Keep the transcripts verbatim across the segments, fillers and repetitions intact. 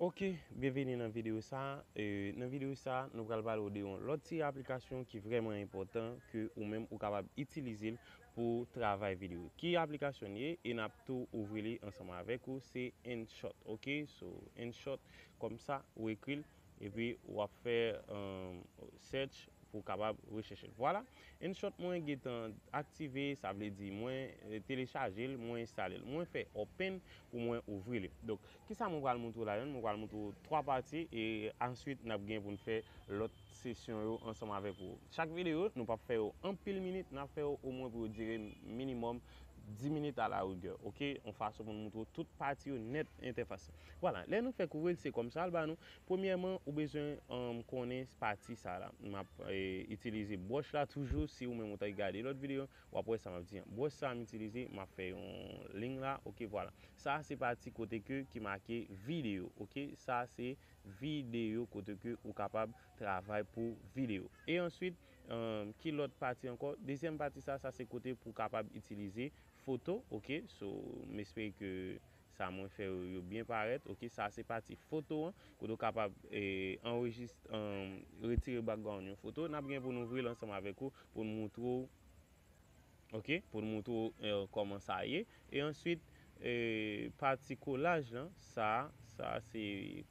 Ok, byenveni nan videyo sa. E, nan videyo sa, nou pral pale w de yon lòt seri aplikasyon ki vrèman enpòtan ke ou menm ou kapab itilize l pou travay videyo. Ki aplikasyon l ye? E n ap tou ouvri li ansanm avèk ou, se InShot, ok? So, InShot, kòm sa, ou ekri l, epi w ap fè, um, search pou w kapab rechèche l. Vwala, InShot mwen gentan aktive, sa vle di mwen, eh, telechaje l, mwen enstale l. Mwen fè open pou mwen ouvri li. Donk, kisa mwen pral montre w ladan? Mwen pral montre w twa pati e answit n ap gen pou n fè lòt sesyon yo ansanm avèk ou. Chak videyo, nou p ap fè yo anpil minit, n ap fè yo omwen pou yo dire minimòm dis minit a la rigè, ok? Yon fason pou n montre w tout pati yo nèt entèfas. Vwala, lè nou fèk ouvri l, se kòm sa l ba nou. Premyèman, ou bezwen, um, konnen pati sa la. M ap, eh, itilize bwòch la toujou. Si ou menm ou t gade lòt videyo, w ap wè sa m ap di an. Bwòch sa m itilize, m ap fè yon liy la, ok, vwala. Sa se pati kote ke ki make videyo, ok? Sa se videyo kote ke ou kapab travay pou videyo. E answit, um, ki lòt pati ankò? Dezyèm pati sa, sa se kote pou w kapab itilize foto, ok? So, m espere ke sa mwen fè yo, yo byen parèt, ok? Sa se pati foto an, kote w kapab, eh, anrejis-, um, retire background yon foto. N ap gen pou n ouvri l ansanm avèk ou, pou n montre w, ok? Pou n montre w, eh, kòman sa ye. E answit, eh, pati kolaj lan, sa, sa se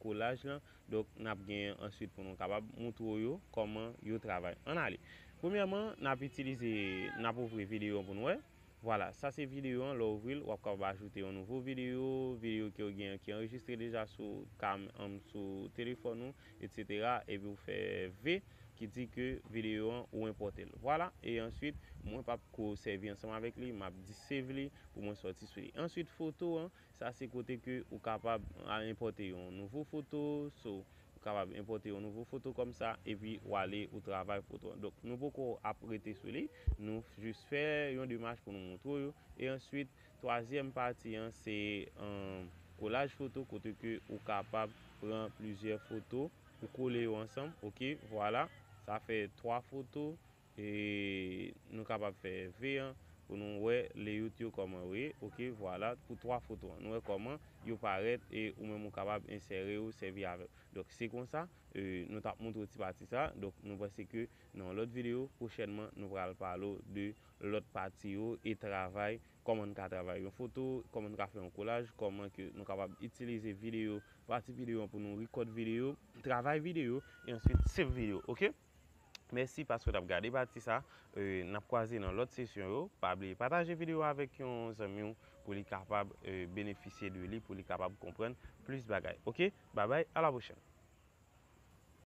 kolaj lan. Donk, n ap gen answit pou nou kapab montre w yo kòman yo travay. Ann ale. Premyèman, n ap itilize, n ap ouvri videyo an pou nou wè. Vwala, sa se videyo an. Lè w ouvri l, w ap kapab ajoute yon nouvo videyo, videyo ke w gen ki anrejistre deja sou kam-, um, sou telefòn ou, etsetera. Epi w fè V, ki di ke videyo an ou enpòte l. Vwala, e answit, mwen p ap ko sèvi ansanm avèk li, m ap di save li pou mwen sòti sou li. Answit, foto an, sa se kote ke ou kapab a, enpòte yon nouvo foto, so, ou kapab enpòte yon nouvo foto kòm sa, epi w ale ou travay foto an. Donk, nou poko ap rete sou li, nou jis fè yon demach pou nou montre w yo, e answit, twazyèm pati an, se, um, kolaj foto, kote ke ou kapab pran plizyè foto, ou kole yo ansanm, ok, vwala, sa fè twa foto, e nou kapab fè V an, pou nou wè layout yo kòman yo ye, ok, vwala, pou twa foto an. Nou wè kòman yo parèt, e ou menm ou kapab ensere yo, sèvi avè l. Donk, se konsa, e, nou t ap montre w ti pati sa. Donk, nou panse ke nan yon lòt videyo, pwochènman, nou pral pale w de lòt pati yo e travay, kòman n ka travay yon foto, kòman n ka fè yon kolaj, kòman ke nou kapab itilize videyo, pati videyo an pou nou record videyo, travay videyo, e answit save videyo, ok? Mèsi paske w t ap gade pati sa. E, n ap kwaze nan lòt sesyon yo. Pa bliye pataje videyo avèk yon zanmi w pou li kapab, e, benefisye de li, pou li kapab konprann plis bagay. Ok? Babay, a la pwochèn.